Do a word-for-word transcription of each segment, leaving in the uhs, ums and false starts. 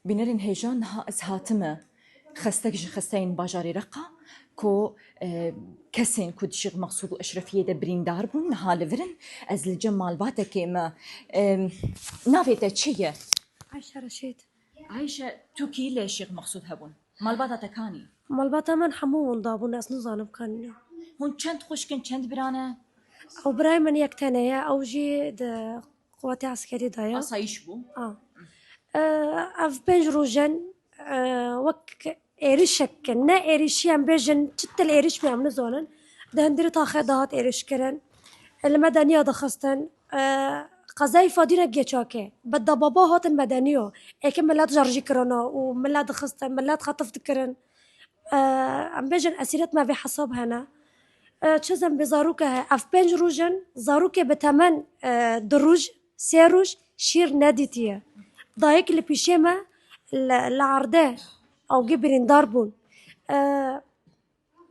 Bînerên hêja, niha ez hatime xestek ji xesteyên bajarê Reqa ku, e, kesên ku di Şêx Mexsûd û Eşrefiyê de birîndar bûn, niha li vir in. Ez li cem malbatekê me. E, navê te çi ye? Ayşe Reşîd. Ayşe, tu kî li Şêx Mexsûd hebûn? Malbata te kanî? Malbata min hemû winda bûn, ez nizanim kanî ne. Hûn çend xwişk in, çend bira ne? Ew birayê min yek tenê ye, ew jî di quwetê eskerî de ye. Asayîş bû? A. E, ev pênc roj in, e, wek êrişek, ne êrişî em bêjin, çi til êriş bû em nizanin. Di hundirê taxê de hat êriş kirin. Li medeniya dixistin. E, qezayê Fadî ne Geçakê. Bi da baba hatin medeniya. Êkê milet jarjî kirana û milet dixistin, milet xetif dikirin. E, em bêjin esîret me vê hesab hene. E, çi zembê zarokê heye? Ev pênc roj in, zarokê bi temen, e, du roj, sê roj şîr nedîtiye. Dayik li pîşê me li, li erdê awgê birîndar bûn. E,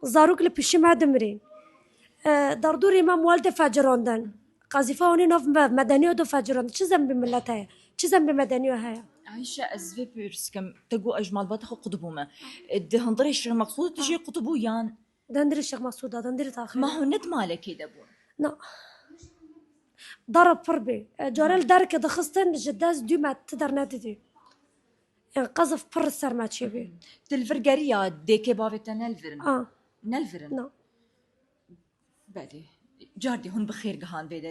Zarok li pîşê me dimirîn. E, derdorê me mal de fecirandin. Qezîfa hûnê nav me, medeniya de fecirandin. Çi zembê milet heye? Çi zembê medeniya heye? Ayşe, ez vê pirs kim. Te got ez ji malbata xwe qut bûme. E, di hundirê Şêx Mexsûd tu jê qut bû yan? Di hundirê Şêx Mexsûd de, di hundirê taxê. Ma hûn ne di malekê de bûn? Na. Dara pir bê. E, care li derke dixistin ji dest dû me ti dernedidî. Yani qezif pir ser me çêbî. Tu li vir geriya dêkê bavê te ne li vir in? A. Ne li vir in? Na. Belê. Cardî hûn bi xêr gihan vê